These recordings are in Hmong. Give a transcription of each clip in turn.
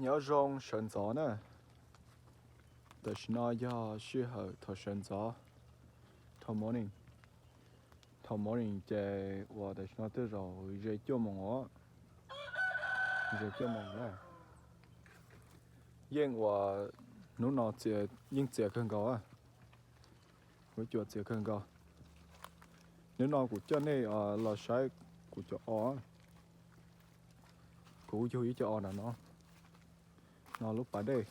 Nyob zoo sawv ntxov na. Tam sim no yog sij hawm thaum sawv ntxov, thaum morning. Thaum morning ces uas tam sim no twb zaum ze cuaj moos os. Ze cuaj moos na. Yeej uas hnub no txias, yeej txias kawg nkaus. Kuv cua txias kawg nkaus. Hnub no kuv coj nej los saib kuv cov os. Kuv yug ib co os nram no, no lub pas dej.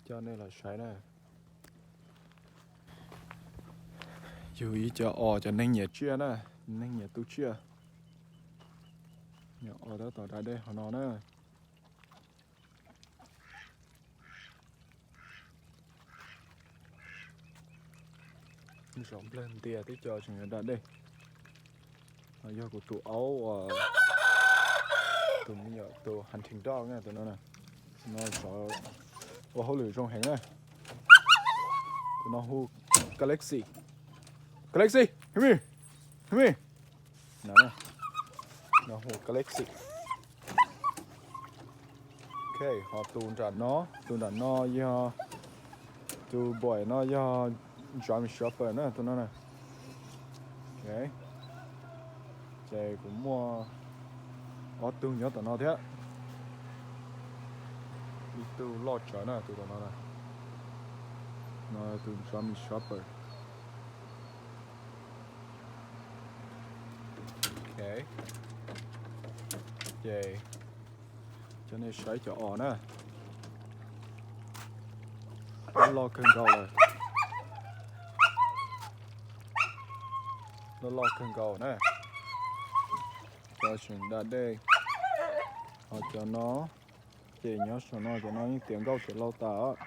Coj nej los saib na. Yug ib co os cov neeg nyiam tsiaj na, neeg nyiam tu tsiaj. Os tab tom da dej hauv no na. Zov nplawg ntias tib co tseem yuav da dej. Yog kuv tus aub uas tus me nyuam tus hunting dog na, tus no na. Tus no zov ua hauj lwm zoo heev na. Tus no hu Galaxy. Galaxy, come here. Come here. No, no hu Galaxy. Ok, ho tus nram no, tus nram no yog, tus boy no yog German Shepherd na, tus no na. Ok, ces kuv muaj ob tug nyob tom no thiab. Ib tug loj tsawv na, tus tom no na. No tus German Shepherd. Ok, ces coj nej saib cov os na. Loj loj kawg nkaus lawm. Loj loj kawg nkaus na. Cov tseem da dej. Ho cov no ces nyob saum no, cov no yeej tiav nkauj tiav hlau tas os.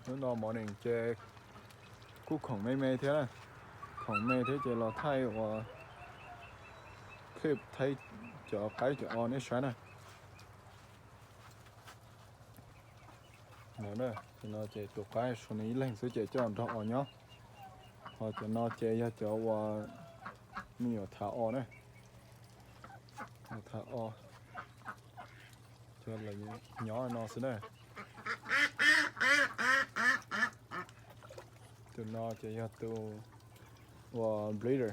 Hnub no morning ces kuj khoom me me thiab na. Khoom me thiab ces los thaij ua clip thaij cov qaib cov os nej saib na. No, no ces tus qaib suav nws ib leeg xwb ces coj nrog os nyob. Ho cov no ces yog cov uas me nyuam thav os na. Thav os, cov lawv nyob no xwb na. Tus no ces yog tus uas breeder,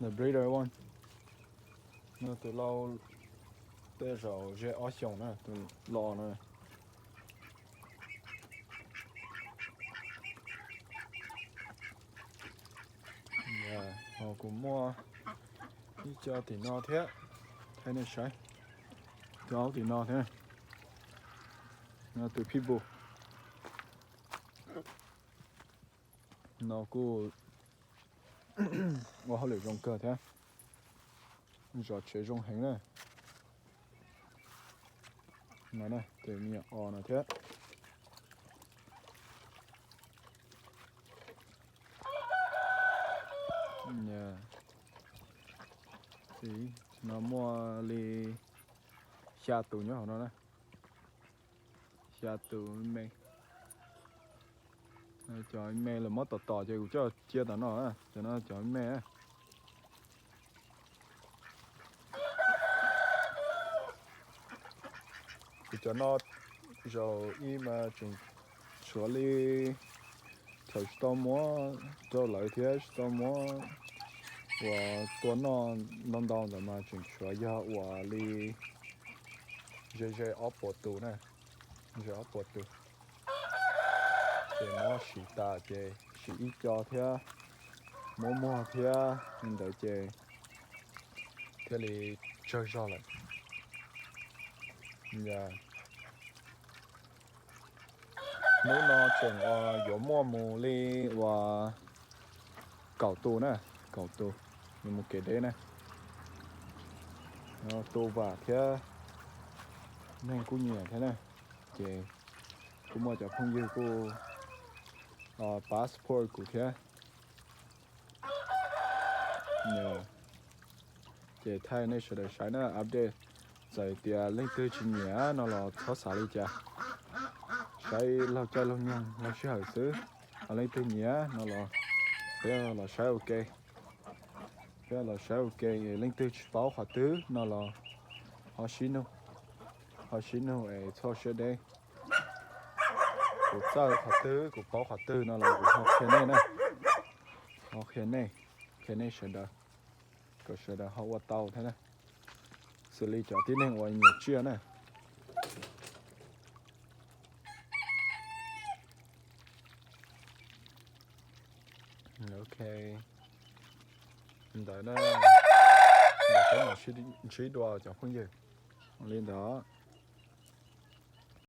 the breeder one. No tus lauj, tej zaum ze ob xyoos na, tus los no. Ho kuv muaj ib co tim no thiab, thaij nej saib. Cov tim no thiab. No tus pitbull. No kuj ua hauj lwm zoo kawg thiab. Zov tsev zoo heev na. No na, tus me nyuam os no thiab. No muaj li xya tus nyob hauv no na. Xya tus me. Cov me lawv muab tom tom ces kuv coj cia tom no, cov no cov me. Kuv cov no zaum ib mas tseem tshuav li, thaum tsis tau muab rau lawv thiab tsis tau muab uas tua noj ntau ntau ntawd mas tseem tshuav yog uas li ze ze ob puas tus na, ze ob puas tus. Ces muab sim tas ces sim ib co thiab, muab muag thiab li ntawd ces thiaj li tsawg zog lawm. Hnub no tseem yuav muaj mus li uas kaum tus na, kaum tus, yuav mus kev deb na. Tu vam thiab, neeg kuj nyiam thiab na, ces kuj muaj cov phooj ywg kuj pab support kuv thiab. Ces thaij nej sawv daws saib na, update, txawm tias leej twg tsis nyiam no los txhob xav li cas. Saib laug caij laug nyoog laug sij hawm xwb. Ho leej twg nyiam no los peb los saib ua ke, peb los saib ua ke. Leej twg tsis paub qhov twg no los ho sib nug, ho sib nug es txhob siab deb. Kuv txawj qhov twg kuv paub qhov twg no los kuv ho qhia nej na, ho qhia nej, qhia nej sawv daws, kom sawv daws ho ua tau thiab na, xws li cov tib neeg uas nyiam tsiaj na. Ok, ntawd na, ntawm peb mam ntsib dua cov phooj ywg. Li ntawd.